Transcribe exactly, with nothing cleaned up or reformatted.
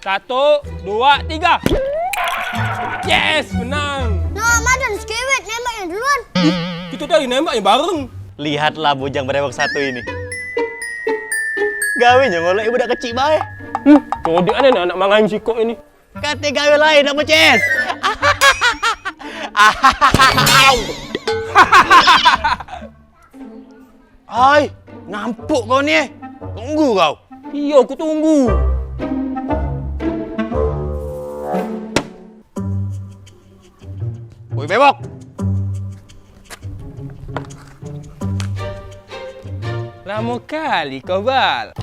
Satu, dua, tiga. Yes, menang. Nah, madan sekewet nembaknya duluan. Ih, kita tadi nembaknya bareng. Lihatlah bujang berewok satu ini. Gawenya ngolek budak kecik bae. Hmm, codek ane anak mangan sikok ini. Kate gawe lain nak beces. Ai, nampuk kau ni eh. Tunggu kau. Iyo, aku tunggu. Woi, bewok. Lamo kali kau, Bal.